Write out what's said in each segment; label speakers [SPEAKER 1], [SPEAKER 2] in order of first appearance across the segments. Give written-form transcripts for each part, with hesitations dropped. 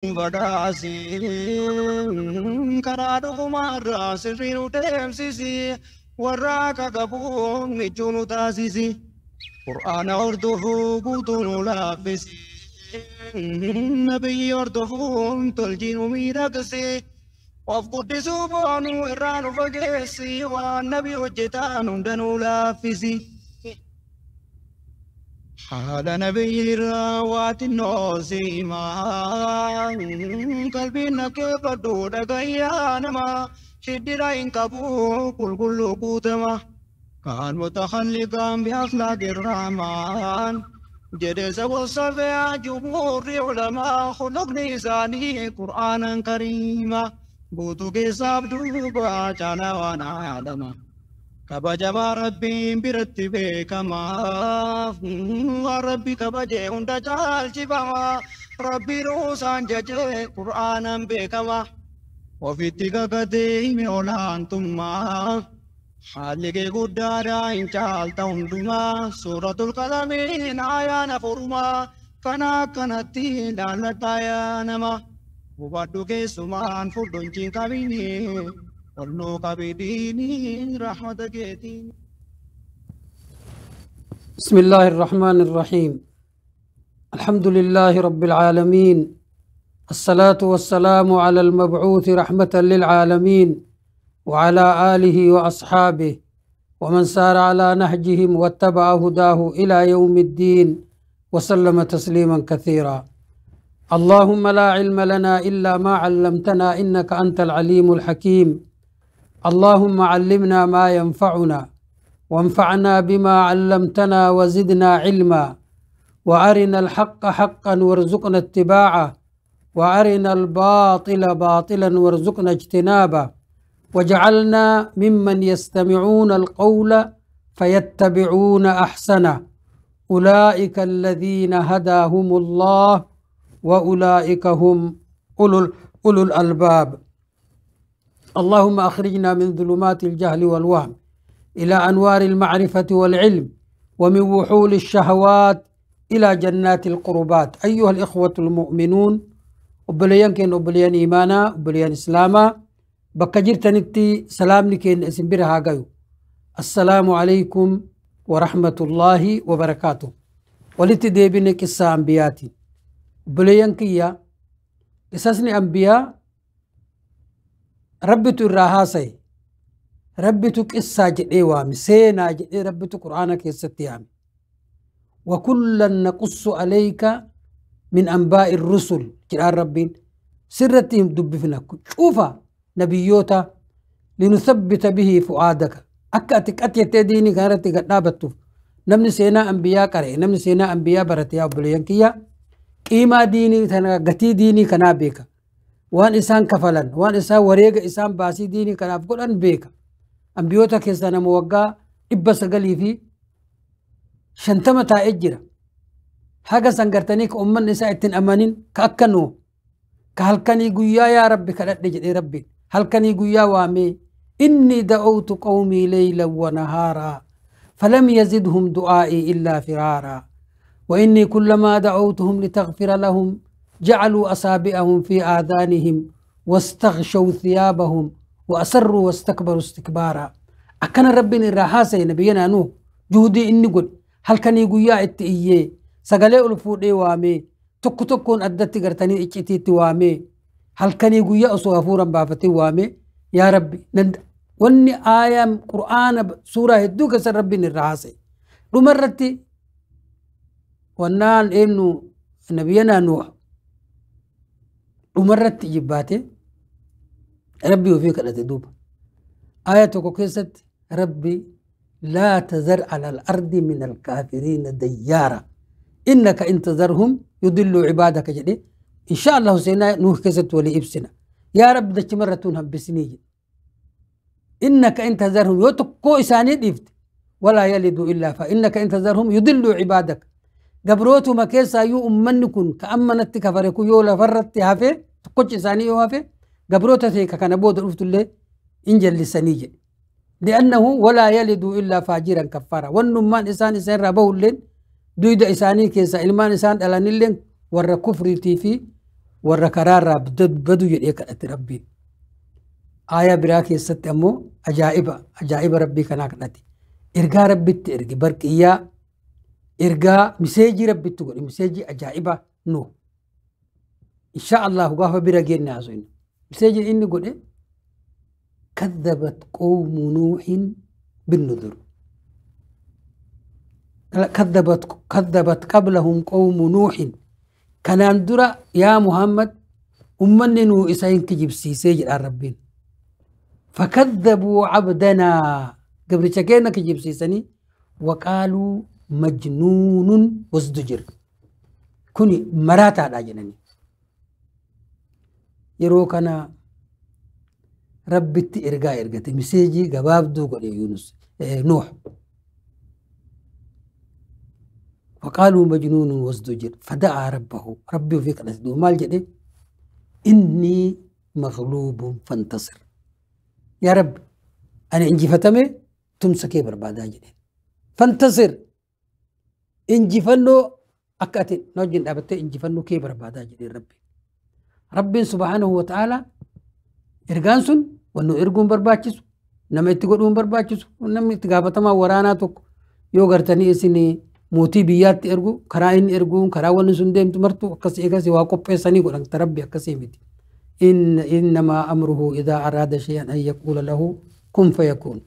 [SPEAKER 1] Badhaasi karaa dhugumaarraa sirrii nu deemsisi, warra akka qabu michuu nu taasisi, Qur'aana hordofuu guutuu nu laaffisi, nabiyyi hordofuun tolchii nu miidhagsi, of guddisuu boonuu irraa nu fageessi, waan nabi hojjetaan hunda nu laaffisi. Haala nabiyyi irraa waa xinnoo siimaa, qalbiin na keeffadhu dhagayyaa, nama shiddira hin qabu qulqulluu guutama. Kaan mutahalliqaan biakhlaaqi rahmaan jedhe sabosafee jumhuurri ulamaa, khuluqni isaanii qur'aanan kariima guutuu keessaaf duuba caalaa waan aadama. Kabajamaa Rabbiin biratti beekamaa, waan Rabbi kabajee hunda caalchifama, Rabbi ruusaan jajee qur'aanan beekama. Ofitti kakatee hime olaantummaa, haalli kee guddaadha hin caalta hundumaa, suuratul qalamiin ayaan afurumaa kana akkanatti laalladhaa yaa nama. Hubadhu keessumaan furdonchiin qabini, ol nuu qabidiini rahmata keetiin.
[SPEAKER 2] بسم الله الرحمن الرحيم، الحمد لله رب العالمين، الصلاة والسلام على المبعوث رحمة للعالمين وعلى آله وأصحابه ومن سار على نهجهم واتبع هداه إلى يوم الدين وسلم تسليما كثيرا. اللهم لا علم لنا إلا ما علمتنا إنك أنت العليم الحكيم. اللهم علمنا ما ينفعنا وانفعنا بما علمتنا وزدنا علما، وأرنا الحق حقا وارزقنا اتباعه، وأرنا الباطل باطلا وارزقنا اجتنابه، وجعلنا ممن يستمعون القول فيتبعون أحسنه، أولئك الذين هداهم الله وأولئك هم أولو الألباب. اللهم أخرجنا من ظلمات الجهل والوهم إلى أنوار المعرفة والعلم، ومن وحول الشهوات إلى جنات القربات. أيها الإخوة المؤمنون، obboleeyyan keenya obboleeyyan iimaanaa, obboleeyyan islaamaa, bakka jirtanitti salaamni keenya isin bira haa gayu. Assalaamu alaykum warahmatullaahi wabarakaatu. Walitti deebine qissaa ambiyaati. Obboleeyyan kiyya, qisasni ambiyaa Rabbitu irraa haasaye, Rabbitu qissaa jedhee waame, seenaa jedhee Rabbitu Qur'aana keessatti yaame. وكلا نقص عليك من أنباء الرسل جران ربين سرتهم دبفنا شوفا نبيوتا لنثبت به فؤادك. أكاتك أتيت ديني كانت قدابتو نمني سينا أنبياء كره، نمني سينا أنبياء برتيا بليانكيا قيمة ديني تنا غتي ديني كنا بيك، وان إنسان كفلن، وان إنسان وريق إنسان باسي ديني كنا بقول أن بيك. أنبيوتا كيسانا موقع إبس قلي في شنتما تاجرة حاجة سنجرتنيك أم النساء التن أمانين كأكنو كهلكني قويا يا ربي كالأدج يا ربي هلكني قويا وامي إني دعوت قومي ليلا ونهارا فلم يزدهم دعائي إلا فرارا وإني كلما دعوتهم لتغفر لهم جعلوا أصابعهم في آذانهم واستغشوا ثيابهم وأسروا واستكبروا استكبارا. أكن ربي الرحاسة نبينا نوح جهدي إني قل halkanii guyyaa itti iyyee sagalee ol fuudhee waamee tokko tokkoon addatti gartanii iccitiitti waamee halkanii guyyaa osoo hafuuran baafatee waamee yaa Rabbi wanni aayaan Qur'aana suuraa hedduu keessa Rabbiin irra haasa'e. Dhumarratti wannaan eenyu nabiyyanaa Nuuh dhumarratti jibbaate Rabbi ofii kadhate duuba. Aaya tokko keessatti Rabbi لا تذر على الأرض من الكافرين ديارا إنك إن تذرهم يضلوا عبادك جدي. إن شاء الله سينا نوح كست ولي إبسنا يا رب دك مرة بسنية إنك إن تذرهم يتقو إساني ديفت ولا يلدوا إلا فإنك إن تذرهم يضلوا عبادك. قبروتو ما كيسا يو أمنكن كأمنت كفركو يولا فرت هافي تقوش إساني يو هافي قبروتو تيكا كان بود رفت اللي إنجل لسنية لأنه ولا يلد إلا فاجرا كفارا. والنمان إنسان إنسان ربه اللين دويد إنساني كيسا إلمان إنسان ألان اللين ور كفر في Warra karaarraa badu jedhee kadhate Rabbiin. Aayaa biraa keessatti ammoo ajaa'iba ajaa'iba Rabbii kanaa kadhate. Ergaa Rabbitti erge barqiyyaa ergaa miseejii Rabbitti godhe miseejii ajaa'iba Nuh. Insha Allahu gaafa bira geenne haasofna. Miseejiin inni godhe kadhabat qawmu Nuuhin binnudur. Kadhabat qablahum qawmu Nuuhin. Kanaan dura yaa Muhammad ummanni nuu isa hin kijibsiisee jedhaan Rabbiin. Fakadhabuu cabdanaa gabricha keenya kijibsiisanii waqaaluu majnuunun wasdujir. Kuni maraataadha jedhanii. Yeroo kana Rabbitti ergaa ergate miseejii gabaabduu godhe Yunus Nuux. وقالوا مجنون وازدجر فدعا ربه ربي في قدس مال جدي إني مغلوب فانتصر. يا رب أنا إنجي فتمي تمسكي بربادا جدي فانتصر إنجي فنو أكاتي نوجين أبتي إنجي فنو كي بربادا جدي ربي. ربي سبحانه وتعالى إرغانسون وأنه إرغون برباچسو نما إتقودون برباچسو نما إتقابتما ورانا توك yoo gartanii isin mootii biyyaatti ergu karaa inni erguun karaa wanni sun deemtu martu akkasii eegas waa qopheessanii godhan Rabbi akkasii miti. إنما أمره إذا أراد شيئا أن يقول له كن فيكون.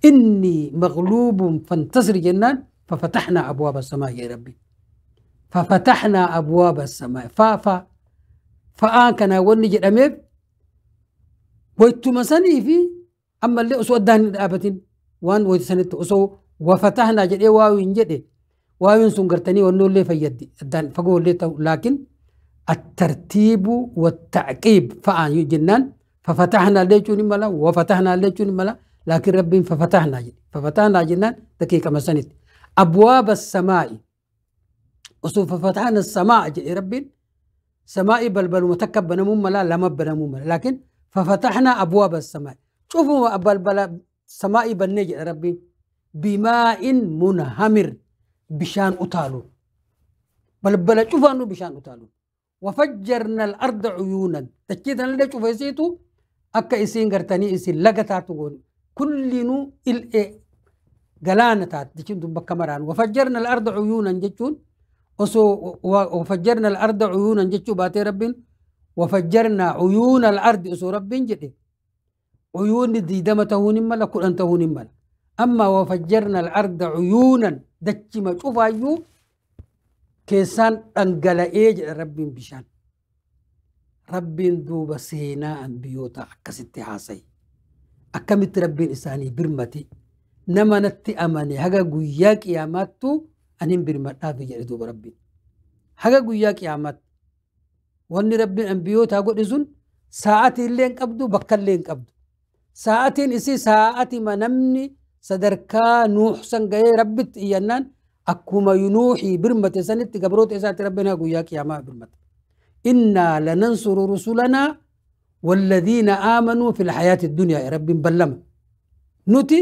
[SPEAKER 2] إني مغلوب فانتصر جنان ففتحنا أبواب السماء يا ربي. ففتحنا أبواب السماء فا فا فآن كان وني جداميف ويتمسني في أما اللي أسو أدان أبتين وان ويتسنت أسو وفتحنا جدي واوين جدي واوين سنغرتني ونو اللي فيدي أدان فقول لي لكن الترتيب والتعقيب فآن جنان ففتحنا ليجون ملا وفتحنا ليجون ملا لكن ربي ففتحنا جدي ففتحنا جنان دقيقة مسنت أبواب السماء أسو ففتحنا السماء جدي ربي سماء بلبل متكب بنموم ملا لما بنموم ملا لكن ففتحنا أبواب السماء شوفوا بلبل سماء بنجي ربي بماء منهمر بشان أتالو بلبل شوفوا أنه بشان أتالو وفجرنا الأرض عيونا تجدنا اللي شوف يسيتو أكا إسين قرتني إسين لقطاتو كل نو قلانة تات تجدون بكمران وفجرنا الأرض عيونا جتون وفجرنا الأرض عيونا جتشو باتي ربين وفجرنا عيون الأرض أسو ربين جدي عيون دي دم تهون ملا كل أن تهون ملا أما وفجرنا الأرض عيونا دتش ما تشوف أيو كيسان أنجلائج ربين بشان ربين دوب سينا أن بيوتا أكستي حاسي أكمت ربين إساني برمتي نما نتي أماني هجا جوياك يا ماتو أنين برمتها في دوب ربي هجا جوياك يا مات واني ربي أنبيوت هقول إذن ساعتي اللي انقبضوا بكر اللي انقبضوا ساعتين إسي ساعتي ما نمني صدركا نوح سنجاي ربي إيانان أكما ينوحي برمة سنة قبروت إسات ربنا جوياك يا ما برمة إنا لننصر رسلنا والذين آمنوا في الحياة الدنيا يا ربي بلما نوتي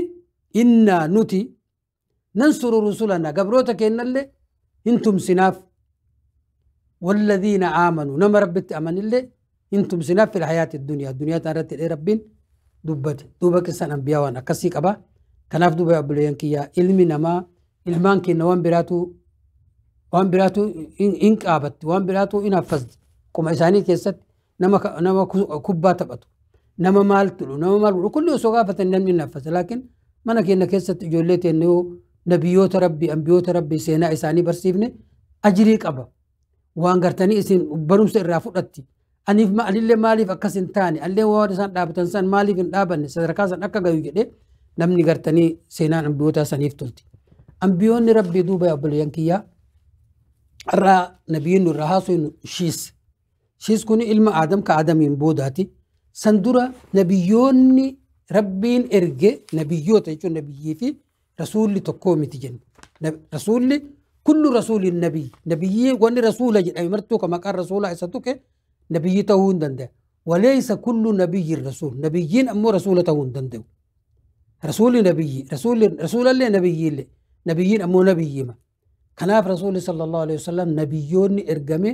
[SPEAKER 2] إنا نوتي ننصر رسلنا قبروتك إن اللي انتم سناف والذين آمنوا نما ربت أمن اللي انتم سناف في الحياة الدنيا الدنيا تارت إلى ربين دبت دوبك سن أنبياء وانا كسيك أبا كناف دوبا أبليان كيا علمي نما علمان كي نوان براتو وان براتو إنك آبت وان براتو إن حفظت كم إساني كيست نما نما كوبا تبتو نما مال تلو نما مال كل سقافة نمني نفذ لكن ما نكينا كيست جولتي إنه نبيوت ربي أنبيوت ربي سينا إساني برسيفني أجريك أبا waan gartanii isin barumsa irraa fudhatti aniif anillee maaliif akkas hin taane anillee waan isaan dhaabatan san maaliif hin dhaabanne sadarkaa san akka gayu jedhee namni gartanii seenaan ambiyootaa saniif tolti. Ambiyoonni rabbii duuba obboleeyyan kiyyaa irraa nabiyyiin nurraa haasofnu shiis. Shiis kun ilma Aadam ka Aadamiin boodaati. San dura nabiyyoonni rabbiin erge nabiyyoota jechuun nabiyyii fi rasuulli tokkoo miti jenna. Rasuulli كل رسول نبي نبي وان رسول مرتو كما قال رسول عيسى نبي تهون دنده وليس كل نبي رسول نبيين أمو رسول تهون دنده رسول نبي رسول رسول اللي نبي اللي نبيين أمو نبي ما كناف رسول صلى الله عليه وسلم نبيون إرجمي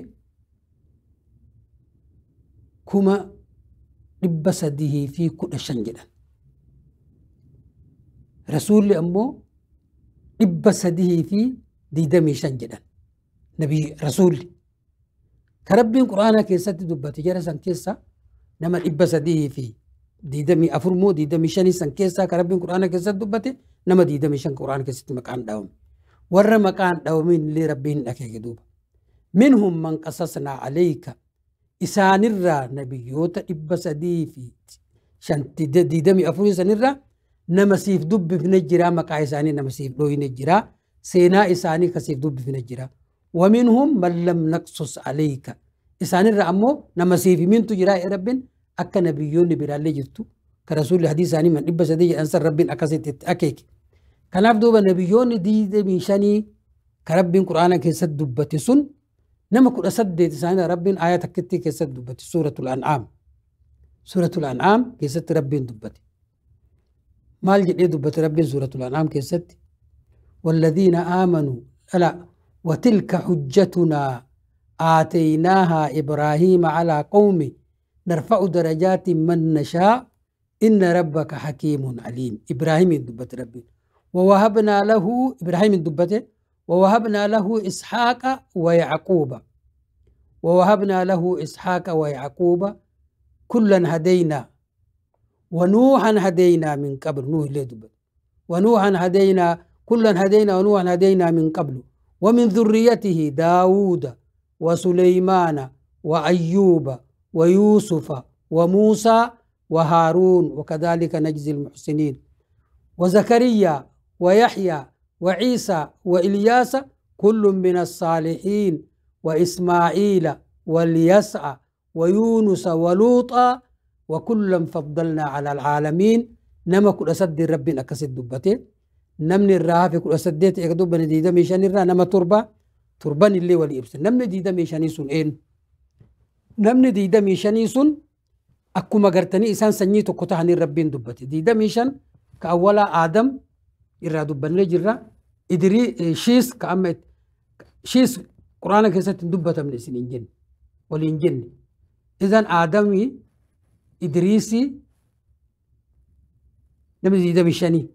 [SPEAKER 2] 315,000 jedhan. Rasuulli ammoo 325 jedhan. Nabi Rasuulli. Ka Rabbiin Qur'aana keessatti dubbate jara san keessa nama 324 moo 25 san keessaa ka Rabbiin Qur'aana keessatti dubbate nama 25 Qur'aana keessatti maqaan dhawame. Warra maqaan dhawamin illee Rabbiin dhakeeke duuba. Minhum man qasasnaa alayka isaanirraa nabiyyoota 324 sanirraa nama siif dubbifne jira, maqaa isaanii nama siif dhooyne jira, seenaa isaanii ka siif dubbifne jira. ومنهم من لم نقصص عليك isaanirraa ammoo nama siif himintu jira. Rabbiin akka nabiyyoonni biraallee jirtu ka rasuulli hadiisa isaanii man 300 jedhan san Rabbiin akkasitti itti akeeke. Kanaaf duuba nabiyyoonni 25 ka Rabbiin Qur'aana keessatti dubbate sun nama 18 isaanii Rabbiin aaya takkitti keessatti dubbate, Suuratul An'aam. Suuratul An'aam keessatti Rabbiin dubbate. Maal jedhee dubbate Rabbiin Suuratul An'aam keessatti? والذين آمنوا لا وتلك حجتنا آتيناها إبراهيم على قومه نرفع درجات من نشاء إن ربك حكيم عليم. إبراهيم دبت ربي. ووهبنا له إبراهيم دبته ووهبنا له إسحاق ويعقوب ووهبنا له إسحاق ويعقوب كلا هدينا ونوحا هدينا من قبل. نوح ليه دبت ونوحا هدينا كلا هدينا ونوحا هدينا من قبل ومن ذريته داود وسليمان وأيوب ويوسف وموسى وهارون وكذلك نجزي المحسنين وزكريا ويحيى وعيسى وإلياس كل من الصالحين وإسماعيل واليسع ويونس ولوطا وكلا فضلنا على العالمين. نما كل أسد ربنا أكسد دبته نمني الرها في كل أسدت إكدب نديدة ميشان الرها نما تربة تربان اللي ولي إبسن نمني ديدة ميشاني سون إين نمني ديدة ميشاني سون أكو مغرتني إنسان سني تقطعني ربين دبته ديدة ميشان كأولا آدم إرا دبن لجرا إدري شيس كأمت شيس قرآن كيسة دبته من سنين جن ولين إذن آدمي إدريسي نمني ديدة ميشاني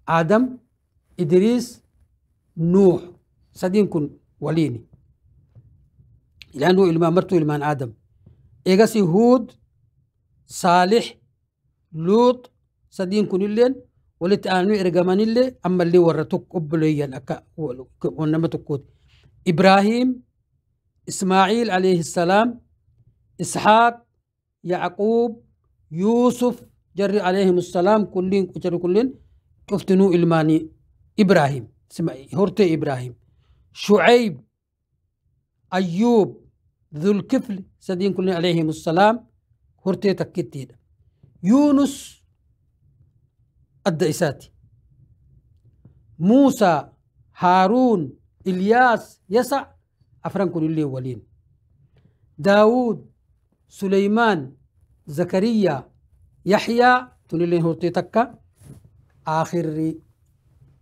[SPEAKER 2] آدم إدريس نوح سدين كن وليني لأنه إلما مرتو إلمان آدم إيغاسي هود صالح لوط سدين كن اللين ولتآنو إرغمان اللي أما اللي ورتوك أبليا أكا ونما تكوت إبراهيم إسماعيل عليه السلام إسحاق يعقوب يوسف جري عليهم السلام كلين جري كلين شفتنو إلماني إبراهيم هرتي إبراهيم شعيب أيوب ذو الكفل سدين كلين عليهم السلام هرتي تكتيد يونس الدئساتي موسى هارون إلياس يسع أفران كل اللي ولين داود سليمان زكريا يحيى تنلين هرتي تكا آخر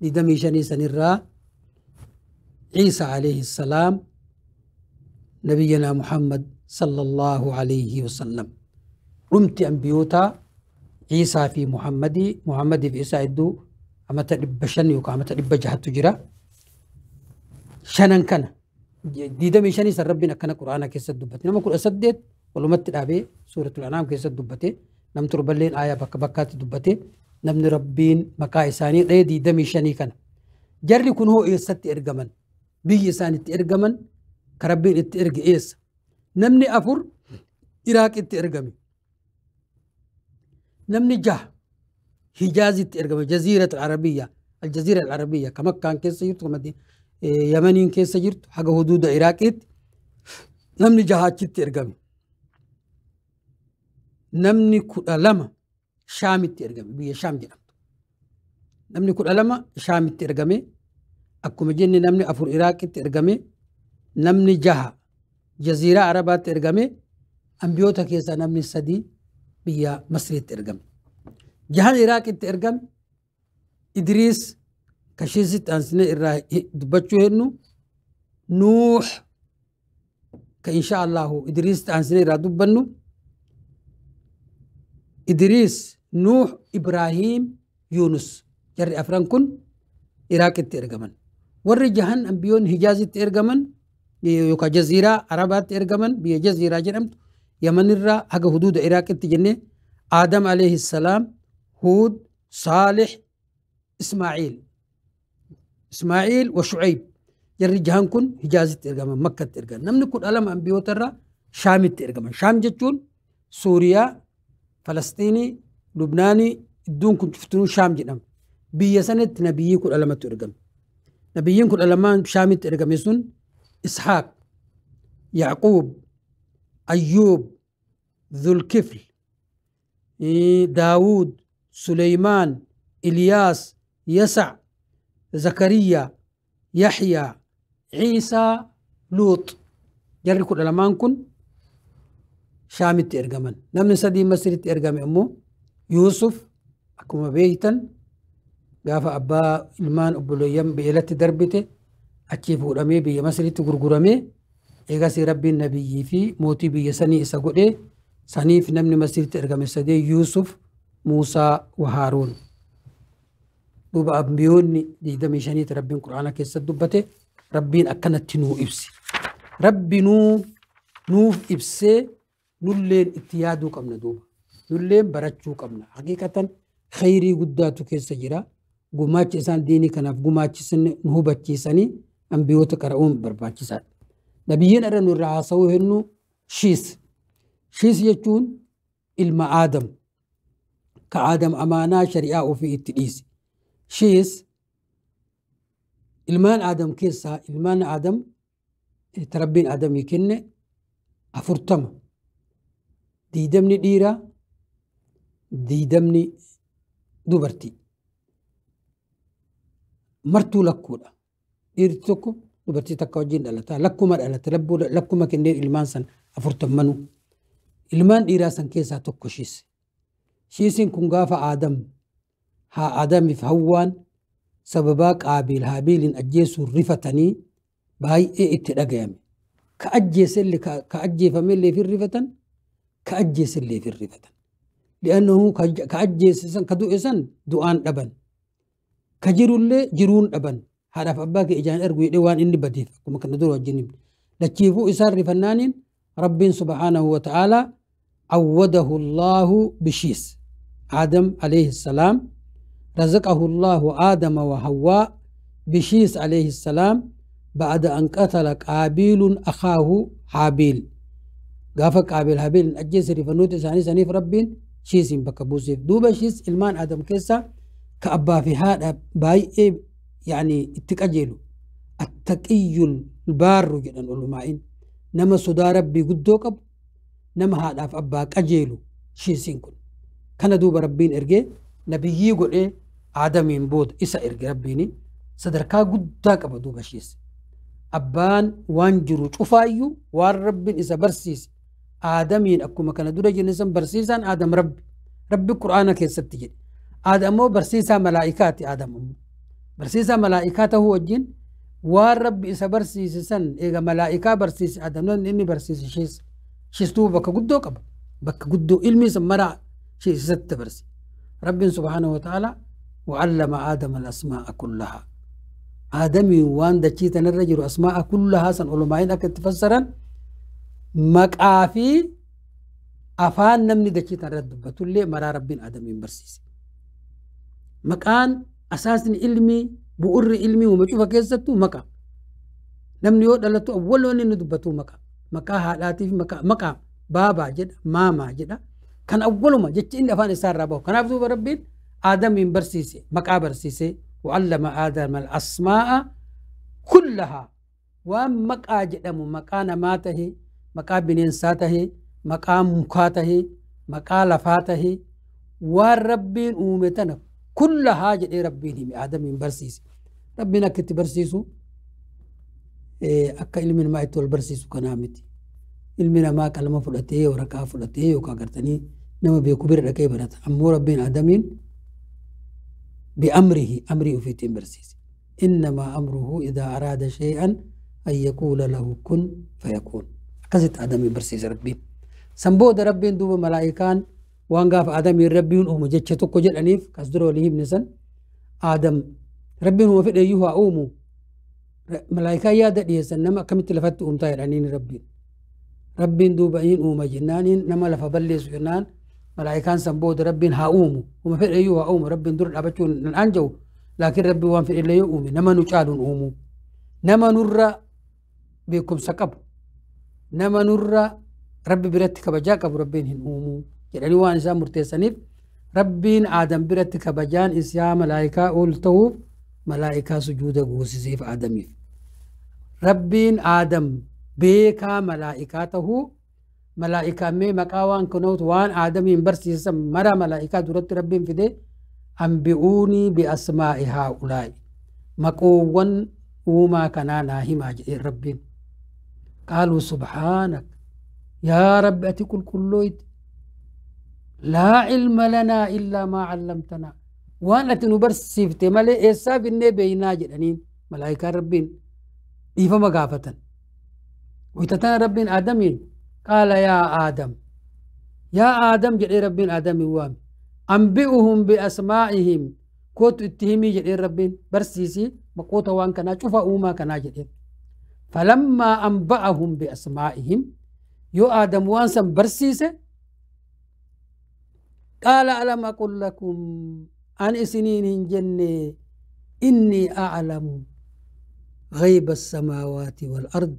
[SPEAKER 2] لدمي شني سنرا عيسى عليه السلام نبينا محمد صلى الله عليه وسلم. رمت أنبيوتا عيسى في محمدي محمد في عيسى إدو أما تلب شن يوكا أما تلب جهة تجرا شنن كان دي دمي شني سر ربنا كان قرآن كيس دبتي نما كل أسدت ولو مت أبي سورة الأنعام كيس دبتي نم تربلين آية بك بكات دبتي نمن ربين مكا إساني دي دمي شني كان جري كن هو إيست إرجمن بيجي إساني تإرجمن كربين إتإرج إيس نمني أفر إراك إتإرجمي نمني جه حجاز إتإرجمي جزيرة العربية الجزيرة العربية كما كان كيس يرت كما دي يمنين كيس يرت حاجة حدود إراك إت نمني جه إتإرجمي نمني لما شام إتإرجمي بيا شام جنبت نمني كل لما شام إتإرجمي أكو مجني نمني أفر إراك إتإرجمي نمني جه جزيرة عربة إتإرجمي أمبيوتا كيسا نمني سدي بيا مصر إتإرجمي جهة العراق إتإرجم إدريس كشيزت أنسنة إرا دبتشو هنو نوح كإن شاء الله إدريس أنسنة إرا دبنو Idriis, Nuux, Ibraahiim, Yuunus. Jarri afran kun Iraaqitti ergaman. Warri jahan ambiyoon Hijaazitti ergaman yookaan jaziiraa Arabaatti ergaman, biyya jaziiraa jedhamtu Yamanirraa haga huduuda Iraaqitti jennee, Aadam alayhi salaam, Huud, Saalix, Ismaaciil. Ismaaciil wa Shucayb. Jarri jahan kun Hijaazitti ergaman, Makkatti ergaman. Namni 12 ambiyoota irraa Shaamitti ergaman. Shaam jechuun Suuriyaa, Falastiinii, Lubnaanii, iddoon kun cuftinuu Shaam jedhama. Biyya sanatti nabiyyii 12tu ergame. Nabiyyiin 12n Shaamitti ergame sun Ishaaq, Yacquub, Ayyuub, Dhulkifl, Daawud, Suleymaan, Ilyaas, Yasac, Zakariyaa, Yaxyaa, Ciisaa, Luux. Jarri 12n kun Shaamitti ergaman. Namni sadii Masritti ergame immoo Yuusuf, akkuma beektan gaafa abbaa ilmaan obboleeyyan beelatti darbite achii fuudhamee biyya Masritti gurguramee, eegasii Rabbiin nabiyyii fi mootii biyya sanii isa godhee. Saniif namni Masritti ergame sadee Yuusuf, Muusaa wa Haaruun. Duuba ambiyoonni 25 Rabbiin Qur'aana keessatti dubbate, Rabbiin akkanatti nuu ibsi. Rabbi nuuf ibsee nulleen itti yaaduu qabna duuba. Nulleen barachuu qabna. Haqiiqatan khayrii guddaatu keessa jira. Gumaacha isaan diinii kanaaf gumaachisan nu hubachiisanii ambiyoota qara'uun barbaachisaadha. Nabiyyiin irra nu irraa haasawuu hennu Shiis. Shiis jechuun ilma Aadam. Ka Aadam amaanaa shari'aa ofii itti dhiise. Shiis ilmaan Aadam keessaa, ilmaan Aadam Rabbiin Aadamii kenne 40. 20 dhiiraa, 20 dubartii. Martuu lakkuudha. Dhiirri tokko dubartii takka wajjin dhalata. Lakkuma dhalate, lakkuma kenneen ilmaan san 40nuu. Ilmaan dhiiraa san keessaa tokko Shiis. Shiisiin kun gaafa Aadam haa Aadamiif Hawwaan sababaa Qaabiil Haabiiliin ajjeesuun rifatanii baay'ee itti dhagayame. Ka ajjeesellee ka ajjeefamellee fi rifatan, ka ajjeesellee fi rifatan. Li'annahu ka ajjeese san, ka du'e san du'aan dhaban. Ka jirullee jiruun dhaban. Haadhaaf abbaa kee ijaan ergu jedhee waan inni badeef akkuma kana dura wajjin himne. Lachiifuu isaan rifannaaniin Rabbiin subhaanahu wa ta'aalaa awwadahu Allahu bishiis. Aadam alayhi salaam razaqahu Allahu Aadama wa Hawwaa bishiis alayhi salaam ba'da an qatala Qaabiilun akhaahu Haabiil. Gaafa Qaabiil Haabiilin ajjeese rifannoota isaanii saniif Rabbiin Shiisiin bakka buuseef. Duuba Shiis ilmaan Aadam keessaa ka abbaa fi haadha baay'ee yaani itti qajeelu. Attaqiyyul baarru jedhan ulumaa'in. Nama sodaa Rabbii guddoo qabu, nama haadhaaf abbaa qajeelu Shiisiin kun. Kana duuba Rabbiin ergee nabiyyii godhee Aadamiin booda isa erge Rabbiin sadarkaa guddaa qaba duuba Shiis. Abbaan waan jiru cufaayyuu waan Rabbiin isa barsiise Aadamiin akkuma kana dura jenne san barsiisaan Aadam Rabbi. Rabbi Qur'aana keessatti jedhe. Aadam immoo barsiisaa malaa'ikaati Aadam immoo. Barsiisaa malaa'ikaa ta'uu wajjin waan Rabbi isa barsiise san eega malaa'ikaa barsiise Aadam namni inni barsiise Shiis. Shiis duuba bakka guddoo qaba. Bakka guddoo ilmi san maraa Shiis isatti dabarse. Rabbiin subhaanahu wa ta'ala wa'allama Aadama al-asmaa'a kullahaa. Aadamiin waan dachii tanarra jiru asmaa'a kullahaa san olumaa'iin akka itti fassaran maqaa fi afaan namni dachii tanarra dubbatullee maraa Rabbiin Aadamiin barsiise. Maqaan asaasni ilmii bu'urri ilmii uuma cufa keessattuu maqaa. Namni yoo dhalatu awwal wanni inni dubbatu maqaa. Maqaa haadhaatii fi maqaa baabaa jedha, maamaa jedha. Kan awwaluma jechi inni afaan isaa irraa bahu. Kanaaf duuba Rabbiin Aadamiin barsiise, maqaa barsiise. Wa'allama Aadama al-asmaa'a kullahaa. Waan maqaa jedhamu maqaa namaa tahe, maqaa bineensaa tahe, maqaa mukaa tahe, maqaa lafaa tahe, waan Rabbiin uume tana kullahaa jedhee Rabbiin hime Aadamiin barsiise. Rabbiin akka itti barsiisu akka ilmi namaa itti wal barsiisu kanaa miti. Ilmi namaa qalama fudhatee waraqaa fudhatee yookaan gartanii nama beeku bira dhaqee barata. Ammoo Rabbiin Aadamiin bi'amrihi amrii ofiitiin barsiise. Innamaa amruhu idaa araada shay'an an yaquula lahu kun fayakuun. Akkasitti Aadamiin barsiise Rabbiin. San booda Rabbiin duuba malaa'ikaan Waan gaafa Aadamiin Rabbiin uumu jecha tokko jedhaniif kas dura walii himne san Aadam Rabbiin uuma fedhe iyyuu haa uumu. Malaayikaa yaada dhiyeessan nama akkamitti lafatti uumtaa jedhaniin Rabbiin. Rabbiin duuba hin uuma jennaaniin nama lafa balleessu jennaan malaayikaan san booda Rabbiin haa uumu. Uuma fedhe iyyuu haa uumu. Rabbiin dura dhaabachuun nan anja'u. Laakiin Rabbiin waan fedhe illee yoo uume nama nu caaluun uumu. Nama nurra beekumsa qabu. Nama nurra Rabbi biratti kabajaa qabu Rabbiin hin uumu. Jedhanii waan isaan murteessaniif Rabbiin Aadam biratti kabajaan isaa malaayikaa ol ta'uuf malaayikaa sujuuda goosiseef Aadamiif. Rabbiin Aadam beekaa malaayikaa tahuu malaayikaa mee maqaa waan kunuutu waan Aadamiin barsiisan mara malaayikaa duratti Rabbiin fide ambi'uunii bi'asmaa'i haa'ulaa'i maqoowwan uumaa kanaa naa himaa jedheen Rabbiin. Qaaluu subhaanak yaa Rabbi ati qulqullooyti laa ilma lanaa illaa maa callamtanaa waan ati nu barsiifte malee eessaa finnee beeynaa jedhaniin malaayikaan Rabbiin dhiifama gaafatan. Waytatana Rabbiin Aadamiin qaala yaa Aadam yaa Aadam jedhee Rabbiin Aadamiin waame ambi'uhum bi'asmaa'ihim kootu itti himii jedhee Rabbiin barsiisii maqoota waan kanaa cufa uumaa kanaa jedheen. Falammaa anba'ahum bi'asmaa'ihim yoo Aadam waan san barsiise qaala alam aqul lakum an isiniin hin jenne innii a'lamu غيب السماوات والأرض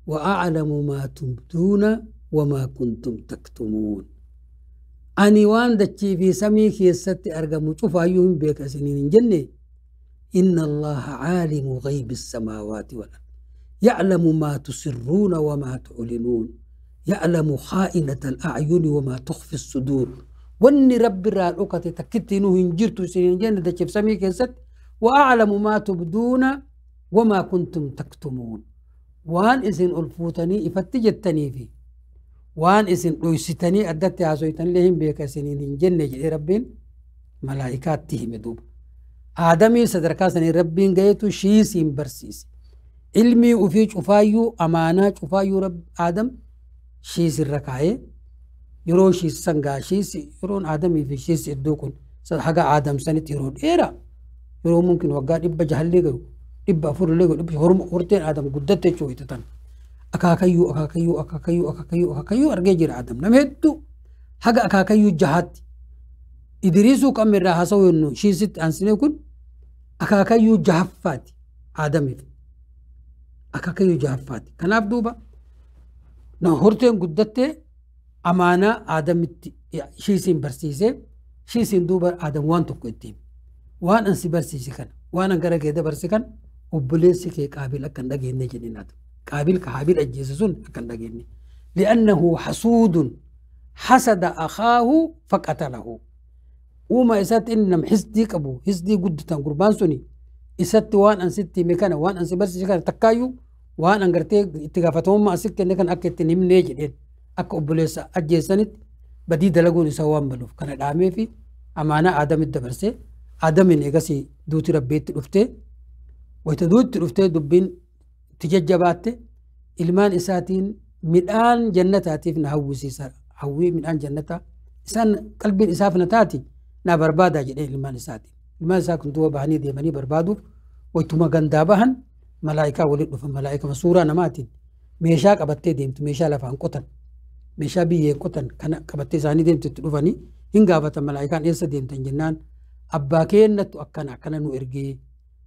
[SPEAKER 2] وأعلم ما تبدون وما كنتم تكتمون. أني وان دتشي في سمي كيست أرقم شوف أيهم بك سنين جنة إن الله عالم غيب السماوات والأرض يعلم ما تسرون وما تعلنون يعلم خائنة الأعين وما تخفي الصدور. واني رب الرأوكة تكتنه هنجرت سنين جنة دتشي في سمي كيست وأعلم ما تبدون وما كنتم تكتمون. وان إذن ألفوتني إفتجتني في وان إذن لويستني أدت عزويتني لهم بيك سنين جنة جدي ربين ملائكات تهم دوب آدمي صدركاسني ربين جيتو شيسين برسيس علمي وفيج أفايو أمانة أفايو رب آدم شيس الركاية يرون شيس سنغا شيس يرون آدمي في شيس الدوكن حاجة آدم سنة يرون إيرا يرون ممكن وقال إبا جهل لغو إبا فور لغو إبا هرتين آدم قدت شويتتن أكاكيو أكاكيو أكاكيو أكاكيو أكاكيو أرجع آدم نمهتو حاجة أكاكيو جهات إدريسو كم من راح أسوي إنه شيء ست أنسنة يكون أكاكيو جهفات آدم أكاكيو جهفات كان أبدوبا نهرتين قدت أمانة آدم شيء سين برسيسة شيء سين دوبا آدم وان تقدم وان أنسي برسيسة كان وان أنكر كده برسي كان وبليسك قابل أكن دقيني جنينات قابل كهابيل أجيسون أكن دقيني لأنه حسود حسد أخاه فقتله. وما إسات إنم حسدي كبو حسدي قدتان قربان سوني إسات وان أنستي مكانه وان أنسي برسي كان تكايو وان أنقرتي اتقافتهم ما أسك إنك أكتني من نيجي أك أبليس أجيسنت بدي دلقون يسوان بلوف كان العامي في أمانة آدم الدبرسي آدم إن دوتي ربيت رفته ويتدوت رفته دبين تججبات إلمان إساتين من آن جنتاتي في نهوسي هوي من آن جنتا إسان قلبي إساف نتاتي نا بربادا جدي إلمان إساتي إلمان إسا كنتوا بهني ديماني بربادو ويتوما غندابهن ملائكة ولد ملائكة مسورة نماتين ميشاك أبتي ديمت ميشا لفان قطن meeshaa biyyeen qotan kana qabattee isaanii deemte itti dhufanii hin gaafatan malaayikaan eessa deemtan jennaan abbaa keennattu akkana akkana nu ergee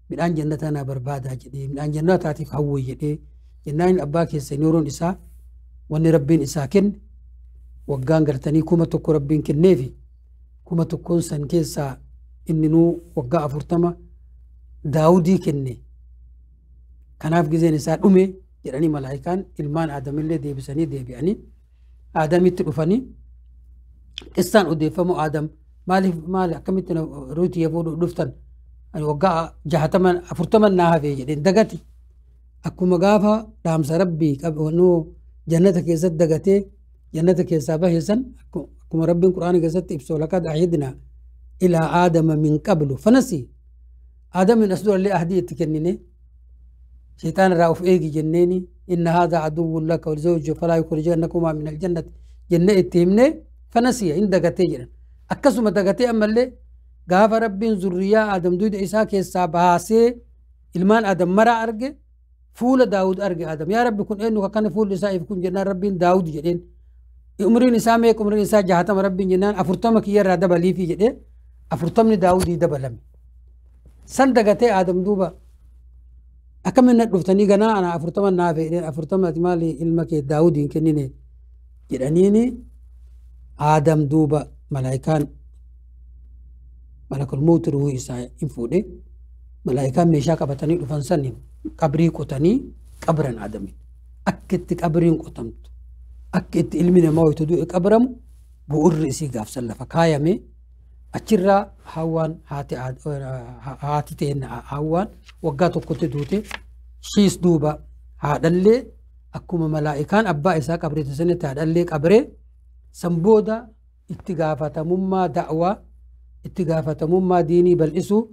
[SPEAKER 2] midhaan jannataa naa barbaadaa jedhee midhaan jannataatiif hawwe jedhee jennaan abbaa keessan yeroon isaa wanni rabbiin isaa kenne waggaan gartanii 1000 rabbiin kenneefi 1000 san keessaa inni nuu waggaa 40 daawudii kenne kanaaf gizeen isaa dhume jedhanii malaayikaan ilmaan aadamillee deebisanii deebi'anii aadamitti dhufanii qissaan odeeffamu aadam maaliif maali akkamitti ruutii fuudhu dhuftan waggaa 60 40 naa hafee jedheen dagati akkuma gaafa dhaamsa rabbii qabnuu jannata keessatti dagatee jannata keessaa bahe san akkuma rabbiin quraana keessatti ibsu laqad ahidna ilaa aadama min qablu fanasi aadamin as durallee ahdii itti kennine شيطان راوف ايجي جنيني إن هذا عدو لك ولزوجك فلا يخرجنكما من الجنة جنة اتهمني Fanasiya hin dagatee jedhan. Akkasuma dagatee ammallee gaafa Rabbiin zurriyaa Aadam duyda isaa keessaa baasee ilmaan Aadam maraa arge, fuula Daawud arge Aadam. Yaa Rabbi, kun eenyu akkana fuulli isaa if kun jennaan Rabbiin Daawud jedheen. Umriin isaa meeqa? Umriin isaa 60 Rabbiin jennaan 40 kiyyarraa dabaliifi jedhee 40 Daawudii dabalame. San dagatee Aadam duuba akkamiin na dhuftanii ganaa ana 40 naa fedheen, 40 ati maali ilma kee Daawudiin kennine jedhaniini. Aadam duuba malaayikaan malakul mawti ruhii isaa hin fuudhe. Malaayikaan meeshaa qabatanii dhufan saniin qabrii qotanii qabran Aadamin. Akka itti qabriin qotamtu, akka itti ilmi namaa wayitu du'e qabramu bu'urri isii gaafsan lafa kaayame. Achirraa Hawwaan, haati ta'een Hawwaan waggaa tokkotti duute. Shiis duuba haadhallee akkuma malaa'ikaan abbaa isaa qabreete sanitti haadhallee qabree, san booda itti gaafatamummaa da'waa, itti gaafatamummaa diinii bal'isuu,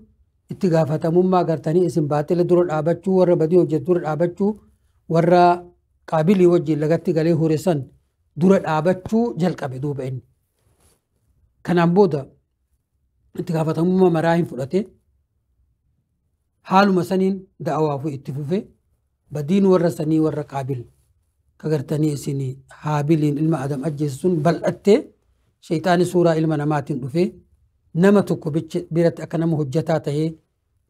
[SPEAKER 2] itti gaafatamummaa gartanii isin baaxila dura dhaabachuu, warra badii hojjetu dura dhaabachuu, warra Qaabilii wajjin lagatti galee hure san dura dhaabachuu jalqabe duuba inni. Kanaan booda itti gaafatamummaa maraa hin fudhate. Haaluma saniin da'awaafuu itti fufe. Badiin warra sanii, warra Qaabil kagartanii isin Haabiliin ilma Adam ajjeese sun bal'attee, shayxaani suuraa ilma namaatiin dhufee nama tokko biratti akka nama hojjataa tahee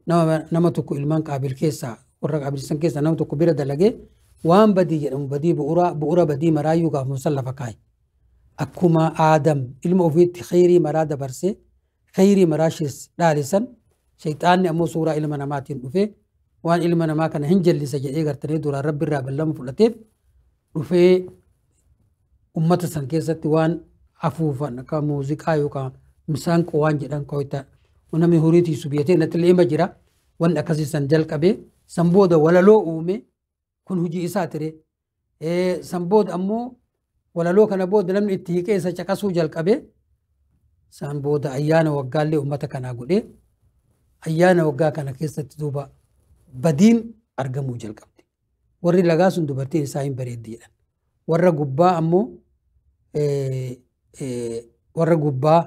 [SPEAKER 2] nama tokko ilmaan Qaabil keessaa, warra Qaabil san keessaa nama tokko bira dalagee waan badii jedhamu, badii bu'uura bu'uura badii maraayyuu gaafuma san lafa kaa'e. Akkuma Aadam ilma ofiitti khayrii maraa dabarsee khayrii maraa dhaalisan, shayxaanni ammoo suuraa ilma namaatiin dhufee waan ilma namaa kana hin jallisa jedhee gartanii duraan Rabbi irraa ballama fudhateef dhufee ummata san keessatti waan afuufan akka muuziqaa yookaan misaanqoo waan jedhan koyta namni horii tiisu biyyatee natti illee jira, wanni akkasii san jalqabee, san booda walaloo uume. Kun hojii isaa ture. San booda ammoo walaloo kana booda namni itti hiiqee isa caqasuu jalqabee, san booda ayyaana waggaallee ummata kanaa godhee, ayyaana waggaa kana keessatti duuba badiin argamuu jalqabde. Warri lagaa sun dubartiin isaa hin bareeddi jedhan. Warra gubbaa ammoo, warra gubbaa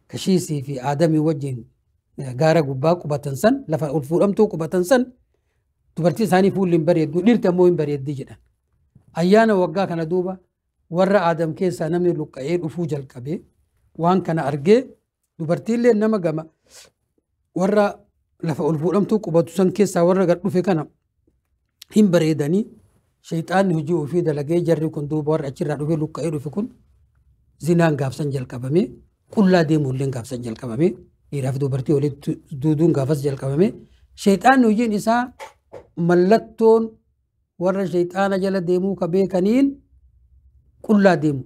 [SPEAKER 2] Kashiisii fi Aadamii wajjin gaara gubbaa qubatan san, lafa ol fuudhamtuu qubatan san, dubartii isaanii fuulli hin bareeddu, dhiirti ammoo hin bareeddi jedhan. Ayyaana waggaa kana duuba warra Aadam keessaa namni luqqa'ee dhufuu jalqabee waan kana argee, dubartiillee nama gama warra lafa ol fuudhamtuu qubatu san keessaa warra gad dhufe kana hin bareedanii, shayxaanni hojii ofii dalagee, jarri kun duuba warra achirraa dhufee luqqa'ee dhufe kun zinaan gaafsan jalqabame, qullaa deemuulleen gaafsan jalqabame, dhiiraaf dubartii walitti duuduun gaafas jalqabame. Shayxaanni hojiin isaa mallattoon warra shayxaana jala deemuu ka beekaniin qullaa deemu.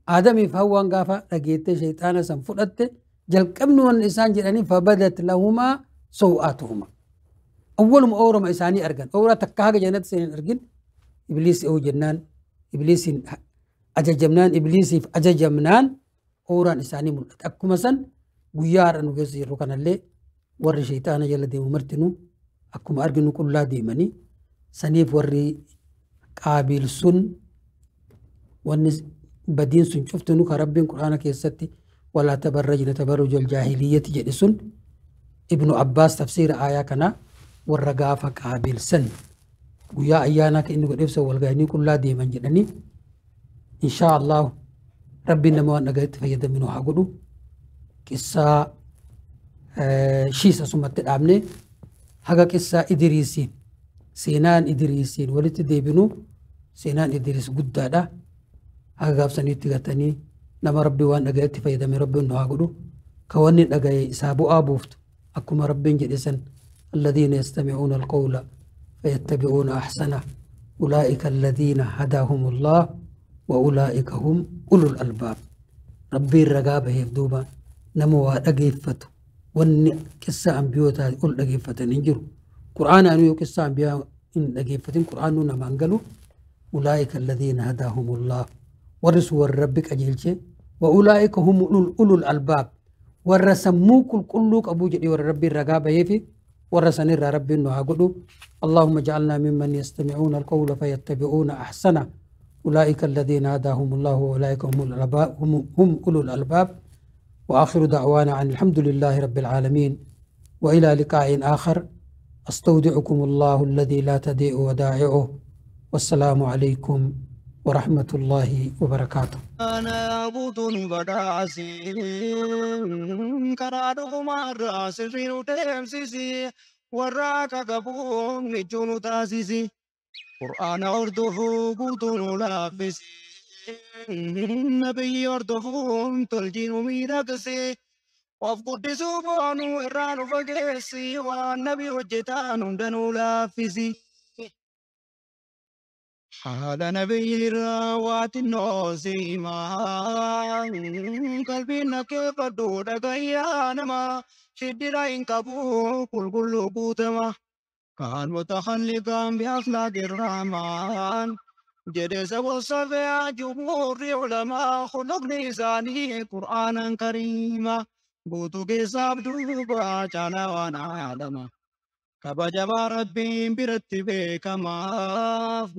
[SPEAKER 2] Aadamiif Hawwaan gaafa dhageettee shayxaana san fudhatte, jalqabni wanni isaan jedhanii fabadat lahumaa saw'aatuhuma. Awwaluma oorama isaanii argan. Oora takka haga jannatti seenan argin. Ibliis eewu jennaan, ibliisiin ajajamnaan, ibliisiif ajajamnaan ooraan isaanii mul'ate. Akkuma san guyyaa har'a nu keessa jirru kanallee warri shayxaana jala deemu martinuu akkuma arginu qullaa deemanii, saniif warri Qaabiil sun wanni badiin sun cuftinu ka Rabbiin Qur'aana keessatti walaa tabarrajna tabarrujal jaahiliyyati jedhe sun, Ibnu Abbaas tafsiira aayaa kanaa warra gaafa Qaabiil san guyyaa ayyaanaa kan inni godheef san walgahanii qullaa deeman jedhanii. Inshaa Allah Rabbiin nama waan dhagayetti fayyadaminu haa godhu. Qissaa Shiis asumatti dhaabne. Haga qissaa Idiriisiin, seenaan Idiriisiin walitti deebinu, seenaan Idiriis guddaadha. Haga gaafsaniitti gatanii nama Rabbi waan dhagayetti fayyadame Rabbiin nu haa godhu, ka wanni dhagaye isaa bu'aa buuftu, akkuma Rabbiin jedhe san: الذين يستمعون القول فيتبعون أحسنه أولئك الذين هداهم الله وأولئك هم أولو الألباب. ربي الرقابة يفدوبا نمو dhaggeeffatu. Wanni qissa ambiyootaa ol dhaggeeffatan hin jiru. Qur'aana anuu yoo qissa ambiyaa hin dhaggeeffatin Qur'aanuu namaan galu. أولئك الذين هداهم الله, warri sun warri Rabbi qajeelche. وأولئك هم أولو الألباب, warra sammuu qulqulluu qabuu jedhee warra Rabbi ragaa baheefi warra sanirraa Rabbiin nu haa godhu. اللهم اجعلنا ممن يستمعون القول فيتبعون أحسنه. أولئك الذين هداهم الله وأولئك هم الألباب، هم أولو الألباب. وآخر دعوانا عن الحمد لله رب العالمين، وإلى لقاء آخر. أستودعكم الله الذي لا تضيع ودائعه، والسلام عليكم ورحمة الله وبركاته.
[SPEAKER 1] أنا بطن بداسي كرادكم الراس تمسيسي وراك قبون نجون تاسيسي قرآن أرده بطن لافسي نبي أرده تلجين ميركسي وفقد سبحانه إران فقسي والنبي وجتان دنو لافسي حال نبي روات النوزيما قلبي نكيف دود غيانما شدرين كبو كل كل قوتما كان متخلقا بأخلاق الرحمن جلس وصفع جمهور علماء خلق لسانه قرآنا كريما بوتو كساب دوبا جانا وانا عالما kabajama rabbiin biratti beekamaa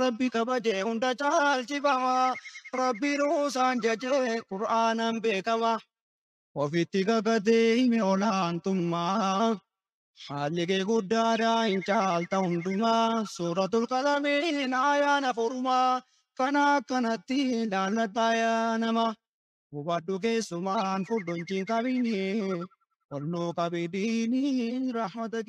[SPEAKER 1] rabbi kabajee hunda caalchifama rabbi ruusaan jajee qur'aanan beekama ofitti kakatee hime olaantummaa haalli kee guddaadha hin caalta hundumaa suuratul qalamiin ayaan afurumaa kana akkanatti laalladhaa yaa nama hubadhu keessumaan furdonchiin qabinii قلنا قبديني رحمتك.